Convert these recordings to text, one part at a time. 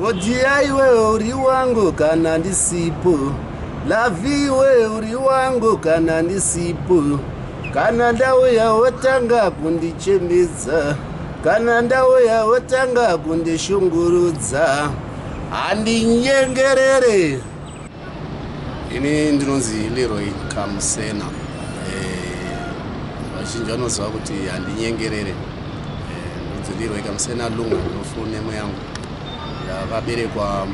Ojiya iwe uri wangu kana ndisipo, Lavi iwe uri wangu kana ndisipo, kana ndauya wotanga kundichemedza, kana ndauya wotanga kundishungurudza, handinyengerere. Ini ndinonzi Leroy Kamusena. Vazhinji vanoziva kuti handinyengerere. Ndinonzi Leroy Kamusena Lunga, ndo full name yangu. Ndakaberekwa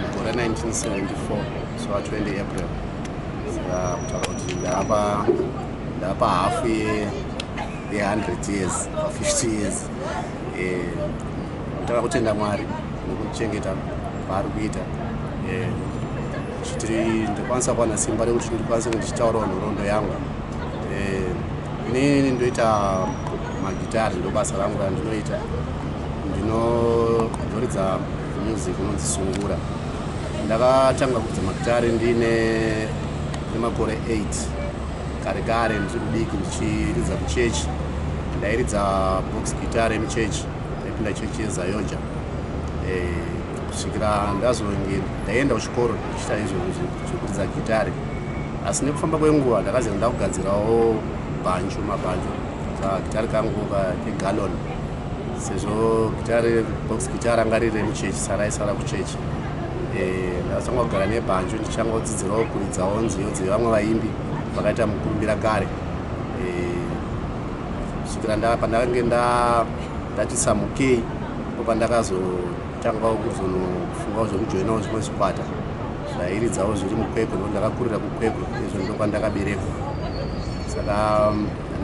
mugore 1974, so 20 April, saka kutaura kuti ndapa hafu ye100 years, 50 years. Ndotanga kutenda Mwari nekuchengeta kwaari kuita chitiri ndokwanisa kuwana simba rekuti ndikwanise ndichitaurawo nhoroondo yangu. Inini ndoita magitari, ndo basa rangu randinoita. Ndinoridza music unonzi sungura. Ndakatanga kuridza magitari ndine nemakore 8, kare kare, ndiri mudiki, ndichiridza kuchechi. Ndairidza box guitar yemuchechi, ndaipinda chechi yeZAOGA kusvikira ndazonge ndaenda kuchikoro ndichiita izvozvo zvekuridza gitari. Asi nekufamba kwenguva ndakazoenda ndakugadzirawo bhanjo, mabhanjo, kagitari kangu kegalon, sezvo gitari, box guitar, ranga riri remuchechi, saraisara kuchechi. Ndakatanga kugara nebhanjo ndichangodzidzirawo kuridzawo nziyo dzevamwe vaimbi vakaita mukurumbira kare, kusvikira pandakange ndati samukei po pandakazotangawo kuzonofungawo zvekujoinawo zvimwe zvikwata zvairidzawo zviri muKwekwe, nokuti ndakakurira kuKwekwe, izvo ndo kwandakaberekwa. Saka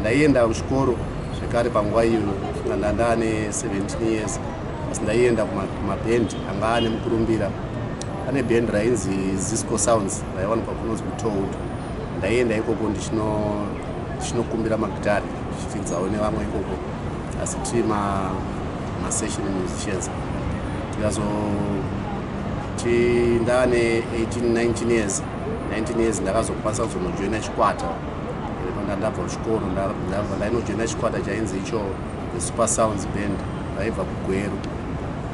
ndaienda kuchikoro zvekare panguva iyoyo, funga ndandane 17 years, asi ndaienda kumabhendi anga ane mukurumbira. Pane bhendi rainzi Zisco Sounds raiwanikwa kunonzi kuToad. Ndaienda ikoko ndichinokumbira magitari, ndichiridzawo nevamwe ikoko, asi tiri masession musicians. Tikazoti ndane 18 19 years, 19 years, ndakazokwanisa kuzonojoina chikwata. Ndabva kuchikoro ndabva ndainojoina chikwata chainzi icho the Super Sounds Band, raibva kuGweru,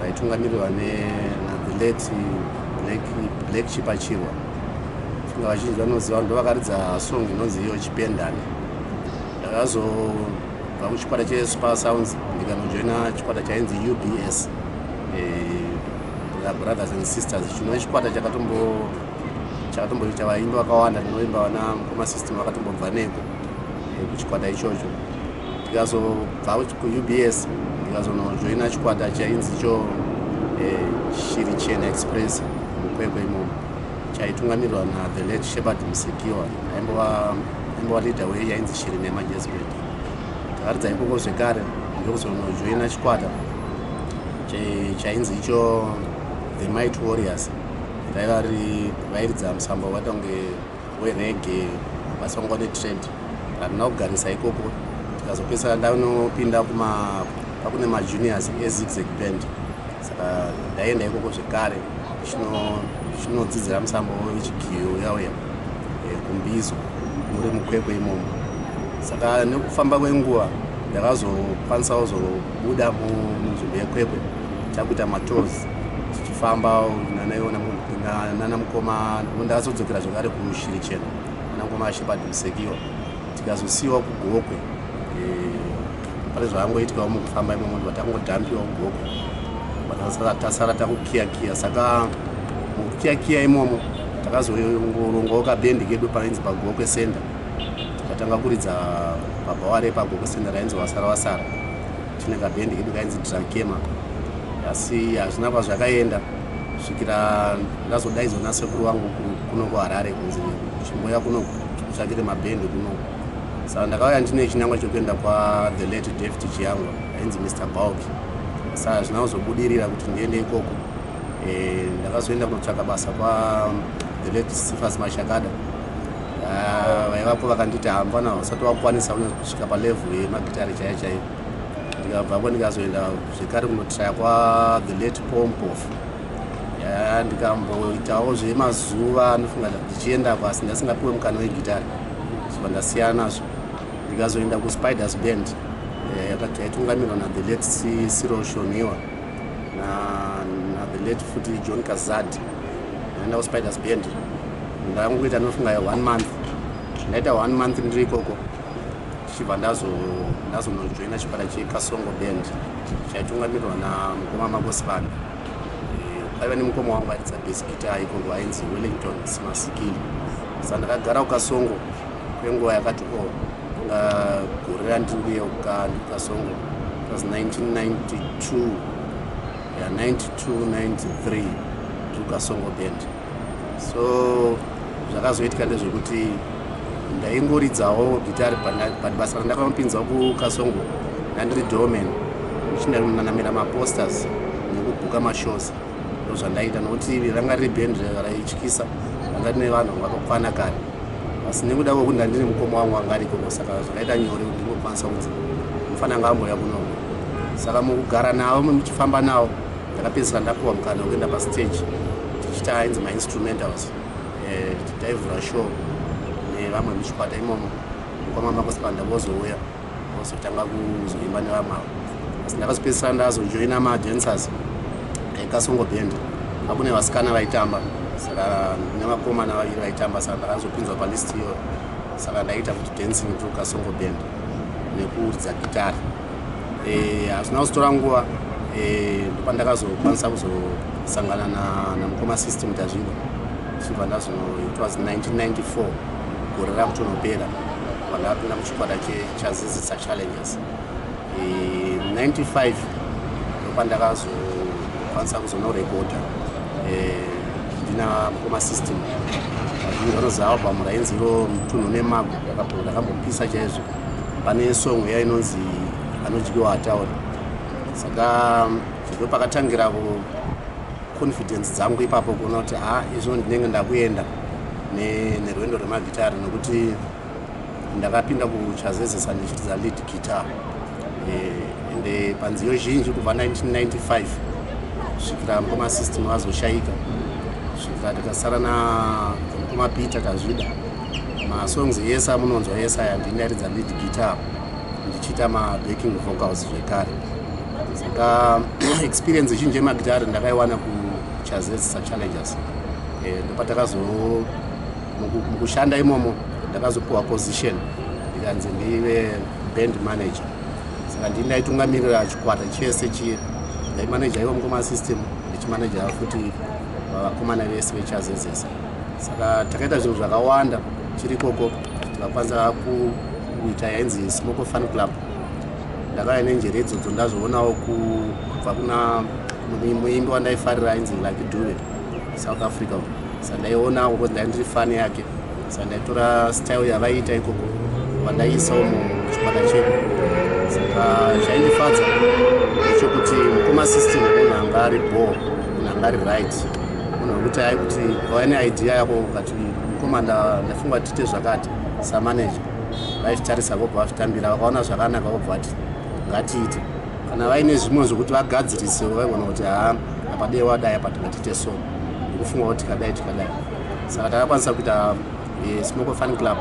raitungamirirwa nathe late Black Chipachirwa. Funga vazhinji vanoziva, ndo vakaridza song inonzi iyo Chipendani. Ndakazobva kuchikwata cheSuper Sounds ndikanojoina chikwata chainzi UBS, Brothers and Sisters, chinova chikwata chakatomboita vaimbi vakawanda. Tinoimba vana mukoma System vakatombobva neko kuchikwata ichocho. Ndikazobva kuUBS ndikazonojoina chikwata chainzi icho Shiri Chena Express muKwekwe imomo, chaitungamirirwa nathe late Shepard Musekiwa, aimbova leader weyainzi Shiri Nema Jazz Band. Takaridza ikoko zvekare, ndokuzonojoina chikwata chainzi icho the Might Warriors. Raiva vairidza musambo wakaita kunge wereggae, vasangwa netrend. Handina kugarisa ikoko, tikazopedzisira ndanopinda pakune majuniors eZigzag Band. Saka ndaenda ikoko zvekare ndichinodzidzira musambo wechigiyo uya uya kumbizo muri muKwekwe imomo. Saka nekufamba kwenguva ndakazokwanisawo kuzobuda munzvimbo yeKwekwe, takuita matours tichifamba nana mukoma. Ndakazodzokera zvekare kuShiri Chena nana mukoma Shepard Musekiwa, tikazosiyiwa kuGokwe. Pane zvaangoitikawo mukufamba imomo, ndobva tangodhampiwa kuGokwe, tasara takukiyakiya. Saka mukukiyakiya imomo takazongorongawo kabhendi kedu painzi paGokwe Center, tikatanga kuridza pabhawa repaGokwe Center rainzi Wasara Wasara, tine kabhendi kedu kainzi Drakema. Asi hazvina kwazvakaenda kusvikira ndazodaidzwa nasekuru vangu kuno kuHarare kunzi chimboya kuno tikutsvakire mabhendi kuno. Saka ndakauya ndine chinangwa chekuenda kwathe late David Chiyangwa, ainzi Mr Balk. Saka hazvina kuzobudirira kuti ndiende ikoko. Ndakazoenda kunotsvaka basa kwa the late Cephas Mashakada. Vaivapo vakanditi hambana vasati vakwanisa kusvika palevel yemagitari chaiyo chaiyo. Ndikabvapo ndikazoenda zvekare kunotraya kwa the late Paul Mpofu. Ndikamboitawo zvemazuva anofunga ndichiendako, asi ndasingapiwe mukana wegitari, zobva ndasiyana nazvo. Ndikazoenda kuSpiders Band, yaitungamirwa nathe late Cyril Shoniwa nathe late futi John Kazad. Ndaenda kuSpiders Band, ndangoita ndinofunga one month. Ndaita one month ndiri ikoko, tichibva ndazonojoina chikwata cheKasongo Band chaitungamirirwa namukoma Makosibanda. Kwaiva nemukoma wangu airidza bass guitar ikoko, ainzi Wellington Simasikili. Saka ndakagara kuKasongo kwenguva yakati o gore randiri kuyeuka ndikuKasongo was 1992, ya 92, 93, ndiri kuKasongo Band. So zvakazoitika ndezvekuti ndaingoridzawo gitari, but basa randakamupinzawo kuKasongo ndandiri doorman, ndichinanamira maposters nekubhuka mashows. Ndo zvandaita, nokuti ranga riri band raityisa, ranga rine vanhu vakakwana kare. Asi nekuda kwekuti ndandine mukoma wangu anga arikoko, saka zvakaita nyore kuti ndingokwanisa kunzi mufana anga amboya kunoko. Saka mukugara navo, muchifamba navo, ndakapedzisira ndapiwa mukana wekuenda pastage tichiita ainzi mainstrumentals. Taivhura show nevamwe muchikwata imomo, mukoma Makosipanda vozouya vozotanga kuzoimba nevamwe avo. Asi ndakazopedzisira ndazojoina madancers eKasongo Band. Akune vasikana vaitamba, saka nevakomana vaviri vaitamba, saka ndakazopinzwa palist iyoyo. Saka ndaita kuti dancing to Kasongo Band nekuridza gitari. Hazvina kuzotora nguva, ndopandakazokwanisa kuzosangana namukoma System Tazvida. Chibva ndazono, it was 1994, gore rakutonopera, pandakapinda muchikwata cheChazezesa Challengers. 95 ndopandakazokwanisa kuzonorekodha ndina mukoma System. Vazhinji vanoziva album rainzi iro Mutunhu Nemago, rakambopisa chaizvo. Pane song iya inonzi "Anodyiwa Ataura". Saka ndo pakatangira confidence dzangu ipapo, kuona kuti ha, izvo ndinenge ndakuenda nerwendo rwemagitari, nokuti ndakapinda kuChazezesa ndichiridza lead guitar. Ende panziyo zhinji kubva 1995 kusvikira mukoma System vazoshayika, kusvikira tikasara namukoma Peter Tazvida, masongs ese amunonzwa ese aya ndinairidza lead guitar, ndichiita mabacking vocals zvekare. Saka experience zhinji yemagitari ndakaiwana kuChazezesa Challengers. Ndopatakazo mukushanda imomo ndakazopiwa position, ndikanzi ndive band manager. Saka ndini ndaitungamirira chikwata chese chiye, ndaimanaja ivo mukoma System, ndichimanaja futi vakomana vese veChazezesa. Saka takaita zvinhu zvakawanda tiri ikoko. Tikakwanisa kuita yainzi Smoko Fun Club. Ndakauya nenjere idzodzo, ndazvoonawo kubva kuna muimbi wandaifarira ainzi Lucky Dube, South Africa. Saka ndaionawo because ndai ndiri fan yake, saka ndaitora style yavaiita ikoko, vandaiisawo muchikwata chedu. Saka chaindifadza ndechekuti mukoma System munhu anga ari bo, munhu anga ari right, munhu wekuti aikuti ukauya neidea yako ukati, "Mukoma, ndafunga tiite zvakati," samanager vaichitarisa, vobva vazvitambira. Vakaona zvakanaka, vobva vati ngatiite. Kana vaine zvimwe zvokuti vagadzirise, vaigona kuti, "Ha, apa dei wadai, apa tingatiite so, ndikufunga kuti tikadai, tikadai." Saka takakwanisa kuita Smoko Fun Club.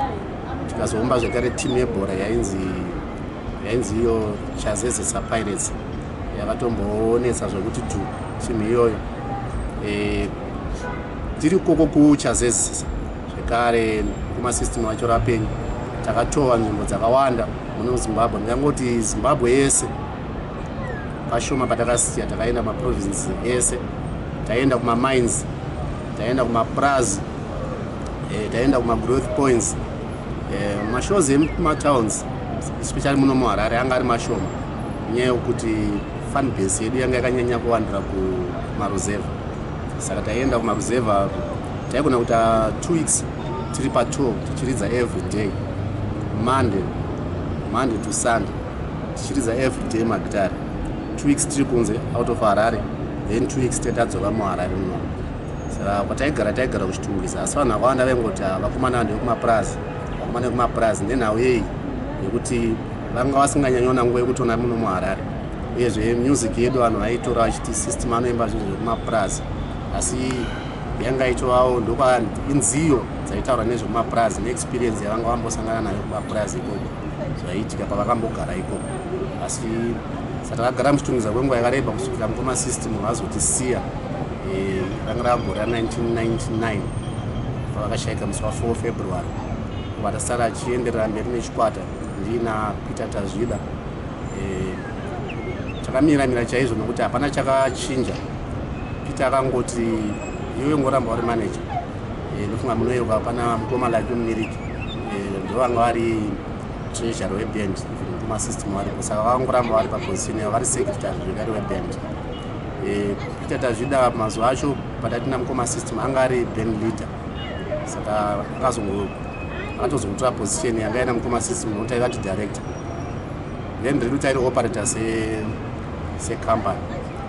Tikazoumba zvekare timu yebhora yainzi iyo Chazezesa Pirates, yakatomboonetsa zvokuti tu timu iyoyo. Tiri koko kuChazezesa zvekare, kumasystem acho rapenyu, takatova nzvimbo dzakawanda muno muZimbabwe. Ndingangoti Zimbabwe yese pashoma patakasiya. Takaenda maprovinces ese, taenda kumamines, taenda kumapraz, taenda kumagrowth points. Mashows emumatowns, especially muno muHarare, anga ari mashoma, nenyaya yekuti fan base yedu yanga yakanyanya kuwandira kumaruzevha. Saka taienda kumaruzevha, taigona kuita 2 weeks tiri patour, tichiridza every day, Monday to Sunday, tichiridza every day magitari. 2 weeks tiri kunze, out of Harare, then 2 weeks tetadzoka muHarare muno. Saka kwataigara, taigara kuChitungwiza, asi vanhu vakawanda vaingoti, "Vakomana ndevekumaprazi, vakomana vekumaprazi." Nenhau yei? Yekuti vanga vasinganyanyiona nguva yekutoona muno muHarare. Uyezve music yedu vanhu vaitora vachiti System anoimba zvinhu zvekumaprazi, asi yanga itovawo ndokwa inziyo dzaitaura nezvekumaprazi neexperience yavanga vambosangana nayo kumaprazi ikoko, zvaiitika pavakambogara ikoko. Asi saka takagara muChitungwiza kwenguva yakareba kusvikira mukoma System vazotisiya. Ranga ragore ra1999 pavakashaika musi wa4 February. Vatasara achienderera mberi nechikwata ndiina Peter Tazvida. Takamiramira chaizvo nokuti hapana chakachinja. Peter akangoti, "Iwe ngoramba uri manager." Ndofunga munoyeuka pana mukoma Laki Mumiriki, ndo vanga vari treasurer weband, even mukoma System varipo, saka vakangoramba vari paposition yavo vari secretary zvekare weband. Peter Tazvida mazuva acho patatina mukoma System anga ari band leader, saka akatozongotora position yanga ina mukoma System nokuti aivati director, then redu tairi operator secompany.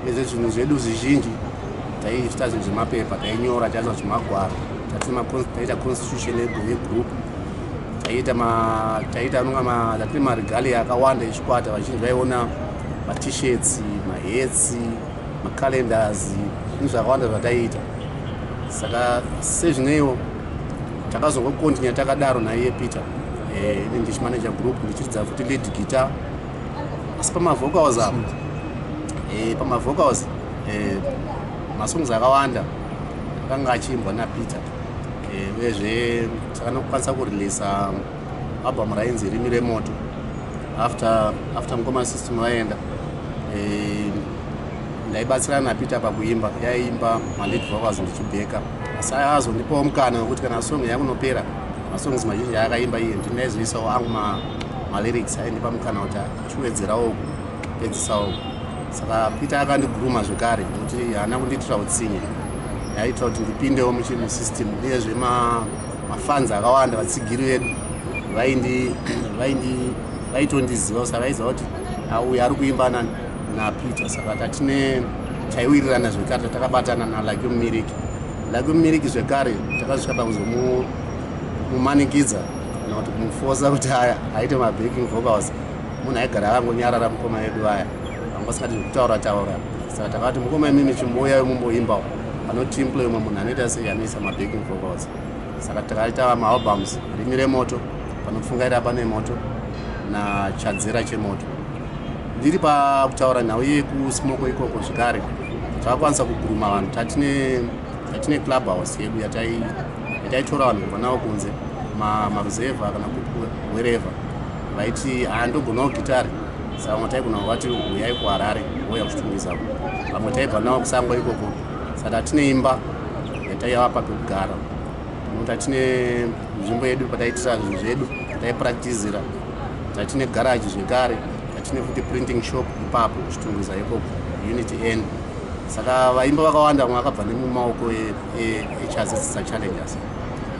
Ezve zvinhu zvedu zvizhinji taiita zvinhu zvemapepa, tainyora, taiita zvemagwaro, taita constitution yegroup, taiita taiita nonga tatine maregalia akawanda echikwata. Vazhinji vaiona maT-shirts, mahats, macalendars, zvinhu zvakawanda zvataiita. Saka sezvineiwo takazongokontinya takadaro naiye Peter, ini ndichimanager group, ndichiridza futi lead guitar, asi pamavocals apo, pamavocals, masongs akawanda akanga achiimbwa naPeter. Uyezve takanokwanisa kureleasa album rainzi Rimi Remoto after mukoma System vaenda. Ndaibatsirana naPeter pakuimba, yaiimba malead vocals ndichibheka, asi azondipawo mukana wekuti kana song yakunopera, masongs mazhinji aakaimba iye ndindaizoisawo angu malyrics, aindipa mukana kuti achiwedzerawo kupedzisawo. Saka Peter akandiguruma zvekare nokuti haana kundiitira utsinye, aiitira kuti ndipindewo musystem. Uyezve mafans akawanda, vatsigiri vedu vaitondiziva, saka vaiziva kuti uyu ari kuimba naPeter. Saka tatine taiwirirana zvekare, takabatana naLaki Mumiriki. Laki Mumiriki zvekare takasvika pakuzomumanikidza kana kuti kumufosa kuti aite mabacking vocals. Munhu aigara akangonyarara, mukoma edu aya vanga vasingati zvekutaura taura, saka takati, "Mukoma, imimi chimbouyai mumboimbawo panotimplo imwe munhu anoita sei, anoisa mabacking vocals." Saka takaita maalbums Rimi Remoto, Panopfungaira Pane Moto naChadzera Chemoto. Ndiri pakutaura nhau yekuSmoko ikoko zvekare, takakwanisa kuguruma vanhu. Tatine club house yedu yataitora vanhu kubva navo kunze, maruzevha kana wherever, vaiti handogonawo gitari. Saka vamwe taigona kuvati, "Uyai kuHarare," ouya kuChitungwiza. Vamwe taibva navo kusango ikoko. Saka tatine imba yataivapa pekugara, tatine nzvimbo yedu pataitira zvinhu zvedu, pataipractisira, tatine garaji zvekare, tatine futi printing shop ipapo kuChitungwiza ikoko, Unity N. Saka vaimba vakawanda, vamwe vakabva nemumaoko eChazezesa Challengers.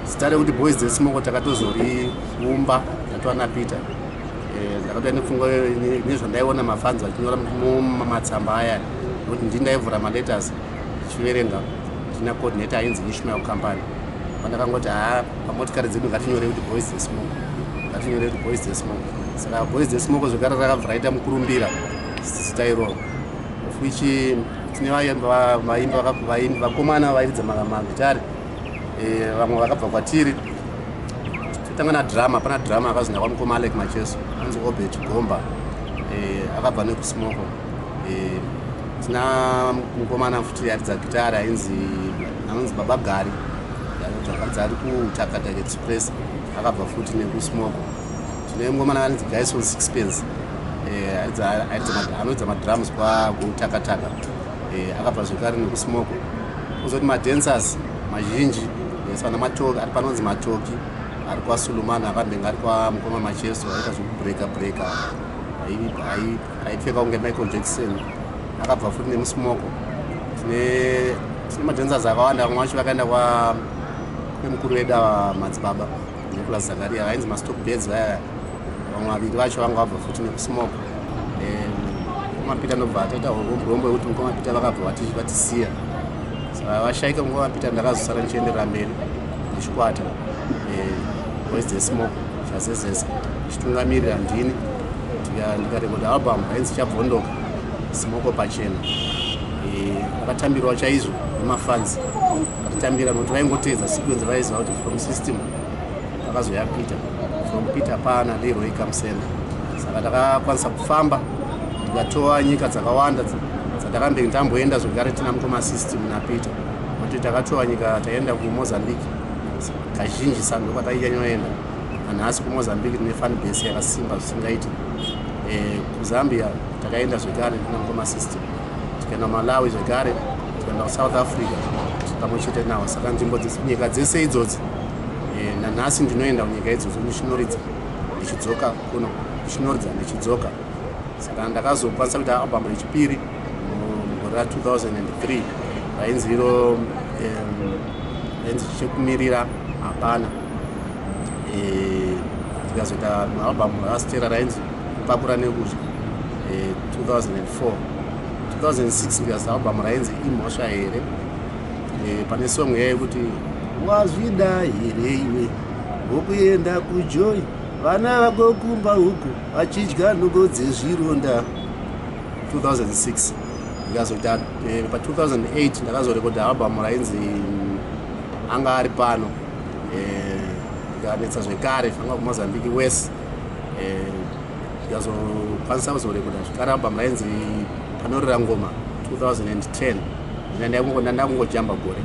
Zita rekuti Boys dzeSmoko takatozoriumba tatova naPeter. Ndakatouya nepfungwa nezvandaiona mafans vachinyora mumatsamba aya, nokuti ndini ndaivhura maletters ndichiverenga. Ndina coordinator ainzi Ishmael Company. Pandakangoti, "Haa, pamotikari dzedu ngatinyore kuti Boys dzeSmoko, ngatinyore kuti Boys dzeSmoko." Saka Boys dzeSmoko zvekare rakabva raita mukurumbira zita iroro, of which tine vaimbi vakomana vairidza magitari, vamwe vakabva kwatiri. Totanga nadrummer. Pana drummer akazoenda kwamukoma Alec Macheso, anzi Obert Gomba, akabva nekuSmoko. Tina mukomana futi aridza gitari ainzi, anonzi Baba Gari, aridza ari kuTakataka Express, akabva futi nekuSmoko. Tine mukomana anonzi Gaison Sixpence, anoridza madrums kwakuTakataka, akabva zvekare nekuSmoko. Kuzoti madancers mazhinji vana Matoki, ari panonzi Matoki, ari kwaSulumani, akambenge ari kwamukoma Macheso, aita zvekubreaka breaka, aipfeka kunge Michael Jackson, akabva futi nemuSmoko. Tine madancers akawanda. Vamwe vacho vakaenda kwemukuru wedu ava, Madzibaba Nicholas Zakaria, vainzi mastock beds vaya. Vamwe vaviri vacho vanga vabva futi nekuSmoko. Mukoma Peter ndobva ataita urombo wekuti mukoma Peter vakabva vatisiya, saka vashaika mukoma Peter, ndakazosara ndichienderera mberi nechikwata Boys dzeSmoko Chazezesa, chitungamirira ndini. Ndikarekodha album rainzi Chabvondoka Smoko Pachena. Akatambirwa chaizvo nemafans, akatambira nokuti vaingoteedza sequence, vaiziva kuti from System akazoya Peter, from Peter pana Leroy Kamsena. Saka takakwanisa kufamba, ndikatoa nyika dzakawanda. Saka takambe tamboenda zvekare tina mukoma System naPeter, nokuti takatova nyika, taenda kuMozambique kazhinji, saka ndokwatainyanyoenda. Nanhasi kuMozambique tine fan base yakasimba zvisingaiti. KuZambia takaenda zvekare tina mukoma System, tikaenda Malawi zvekare, tikaenda kuSouth Africa pamwe chete nawo. Saka nzvimbo, nyika dzese idzodzi, nanhasi ndinoenda kunyika idzodzo ndichinoridza, ndichidzoka kuno, ndichinoridza, ndichidzoka. Saka ndakazokwanisa kuita album rechipiri mugore ra2003 rainzi iro rainzi Chekumirira Hapana. Tikazoita album rasitera rainzi Kupakura Nekudya 2004. 2006 ndikazoita album rainzi Imhosva Here. Pane song yaya yekuti "Wazvida here iwe wokuenda kuJoy, vana vako kumba uku vachidya nhoko dzezvironda?" 2006. Ndikazoita pa2008 ndakazorekodha album rainzi Anga Ari Pano. Ndikanetsa zvekare fanga kuMozambique wese. Ndikazokwanisa kuzorekodha zvekare album rainzi Panorira Ngoma 2010. Ndandakungojamba gore.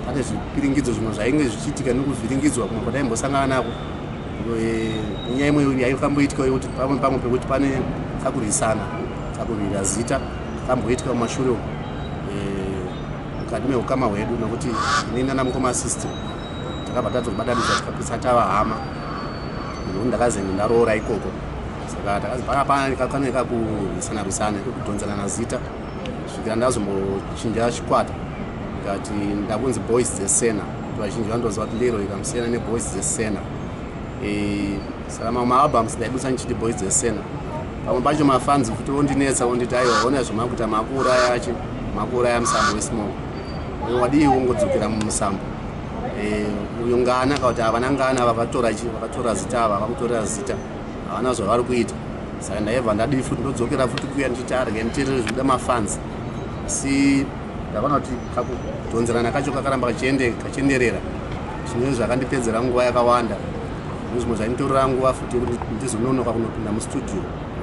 Pane zvipiringidzo zvimwe zvainge zvichiitika nekuvhiringidzwa kumwe kwataimbosangana nako. Nyaya imwe yaikamboitika yekuti pamwe pekuti pane kakurwisana, kakurwira zita kamboitika mumashure uku mukati meukama hwedu, nokuti inini nana mukoma System takabva tazobatanidzwa, tikapisa tava hama, nokuti ndakazenge ndaroora ikoko. Saka takazi pane kakurwisana rwisana kekudhonzana nazita, svikira ndazombochinja chikwata, ndikati ndakunzi Boys Dzesena, kuti vazhinji vandoziva kuti Leroy Kamusena neBoys Dzesena. Saka mamwe maalbums ndaibudisa ndichiti Boys Dzesena. Pamwe pacho mafans futi ondinetsa, onditi, "Aiwa, ona zvamakuita, makuuraya chi makuuraya musambo wesmoko. Wadii wongodzokera mumusambo?" Uyu ngana kana kuti havana ngana, vakatora chi vakatora zita ava, vakutorera zita, havana zvavari kuita. Saka ndaibva ndadii futi, ndodzokera futi kuya ndichiti arege nditeerere zvikuda mafans. Asi ndakaona kuti kakudhonzerana kacho kakaramba kachienderera, zvinenge zvakandipedzera nguva yakawanda, nezvimwe zvainditorera nguva futi yekuti ndizononoka kunopinda mustudio,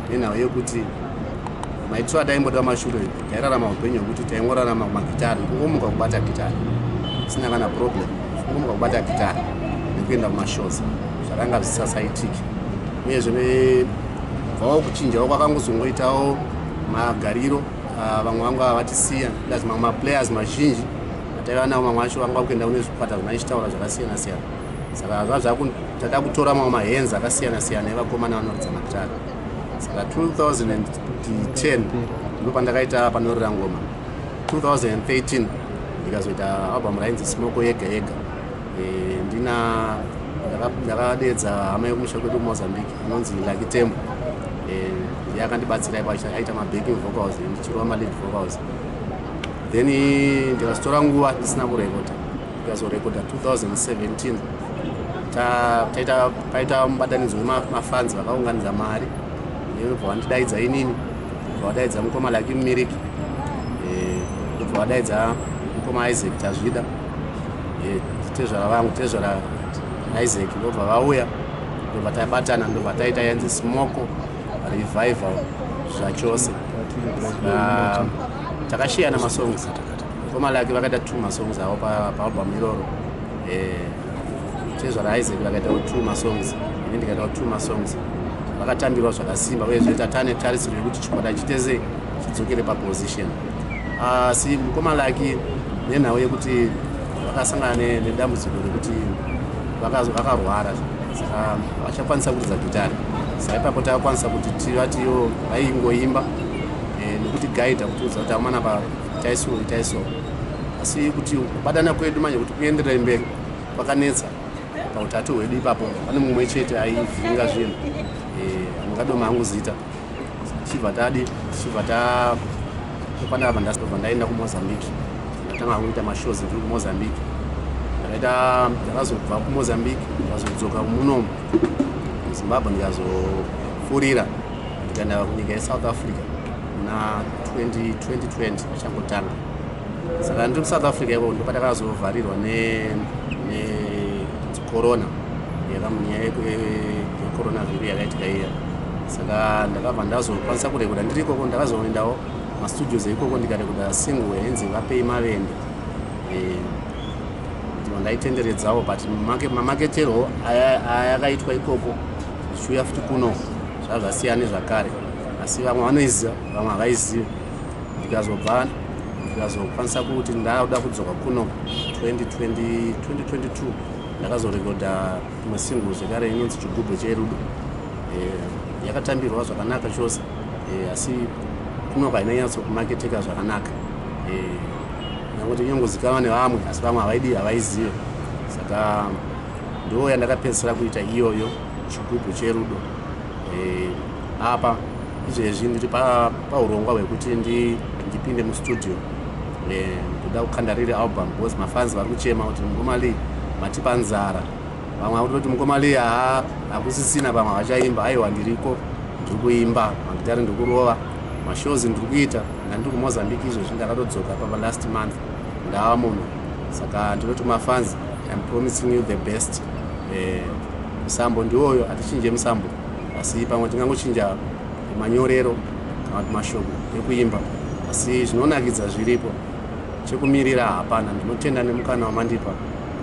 nenhau yekuti maitiro ataimboda mashure, tairarama upenyu hwekuti taingorarama kumagitari, kungomuka kubata gitari isina kana problem, kungomuka kubata gitari nekuenda kumashows, zvakanga zvisasaitiki. Uyezve bvawo kuchinjawo kwakangozongoitawo magariro, vamwe vanga vatisiya, ndazi mamwe maplayers mazhinji ataiva navo, mamwe acho vanga kuenda kune zvikwata zvimaichitaura zvakasiyana siyana. Saka zva tada kutora mamwe mahands akasiyana siyana evakomana vanoridza magitari. Saka 2010 ndipo pandakaita Panorira Ngoma. 2013 ndikazoita album rainzi Smoko Yega Yega. Ndina ndakadedza hama yekumusha kwedu kuMozambique inonzi Lucky Tembo. Ndiye akandibatsira ipo, aita mabacking vocals, ndichirova malead vocals. Then ndikazotora nguva ndisina kurekodha, ndikazorekodha 2017. Taita paita mubatanidzo wemafans, vakaunganidza mari, ndobva vandidaidza inini, ndobva vadaidza mukoma Lucky Mumiriki, ndobva vadaidza mukoma Isaac Tazvida, tezvara vangu, tezvara Isaac, ndobva vauya, ndobva tabatana, ndobva taita yanzi Smoko Revival zvachose. Takashiyana masongs. Mukoma Lucky vakaita two masongs avo paalbum iroro, tezvara Isaac vakaitawo two masongs, ini ndikaitawo two masongs. Vakatambirwa zvakasimba, uyezve tatane tarisiro yekuti chikwata chitese chidzokere paposition. Asi mukoma Lucky, nenhau yekuti vakasangana nedambudziko rekuti vakarwara, saka vachakwanisa kuridza gitari. Saka ipapo takakwanisa kuti tivatiwo vaingoimba nekuti gaidha, kutiudza kuti amana pa itai so, itai so. Asi kuti kubatana kwedu manje kuti kuenderere mberi kwakanetsa pautatu hwedu. Ipapo pane mumwe chete aivhiringa zvinhu, anongadoma hangu zita. Tichibva tadi tichibva ta panapa, ndabva ndaenda kuMozambique, ndatanga kuita mashows ndiri kuMozambique. Ndakaita, ndakazobva kuMozambique, ndikazodzoka munomu muZimbabwe, ndikazopfuurira, ndikaenda kunyika yeSouth Africa muna 2020 achangotanga. Saka ndiri kuSouth Africa ikoko ndopatakazovharirwa necorona, nyaya yecoronavirus yakaitika iya. Saka ndakabva ndazokwanisa kurekoda ndiri ikoko. Ndakazoendawo mastudios ikoko, ndikarekoda single yainzi "Vapei Mavende". Ndibva ndaitenderedzawo, but mamaketerwo ayakaitwa ikoko zvichiuya futi kuno zvava zvasiyana zvakare, asi vamwe vanoiziva, vamwe havaizivi. Ndikazobva ndikazokwanisa kuti ndauda kudzoka kuno 2020, 2022, ndakazorekodha imwe single zvekare inonzi "Chigubhu Cherudo". Yakatambirwa zvakanaka chose, asi kuno haina nyatsokumaketeka zvakanaka, nyangoti inongozikanwa nevamwe, asi vamwe havaidi, havaizive. Saka ndo yandakapedzisira kuita iyoyo, "Chigubhu Cherudo". Apa izvezvi ndiri paurongwa hwekuti ndipinde mustudio. Ndoda kukanda riri album because mafans vari kuchema kuti, "Mukoma Lee, matipa nzara." Vamwe vakutoti, "Mukoma Lee, haa, hakusisina, vamwe havachaimba." Aiwa, ndiriko, ndiri kuimba, magitari ndiri kurova, mashows ndiri kuita. Ndandiri kuMozambique, izvezvi ndakatodzoka papa last month, ndava munhu. Saka ndinoti mafans, I'm promising you the best. Musambo ndiwoyo, hatichinje musambo, asi pamwe tingangochinja manyorero kana kuti mashoko ekuimba, asi zvinonakidza zviripo, chekumirira hapana. Ndinotenda nemukana wamandipa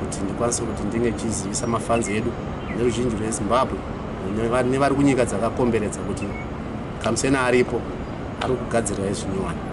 kuti ndikwanise kuti ndinge chizivisa mafans edu neruzhinji rweZimbabwe nevari kunyika dzakakomberedza kuti Kamusena aripo, ari kugadzirirai zvinyowani.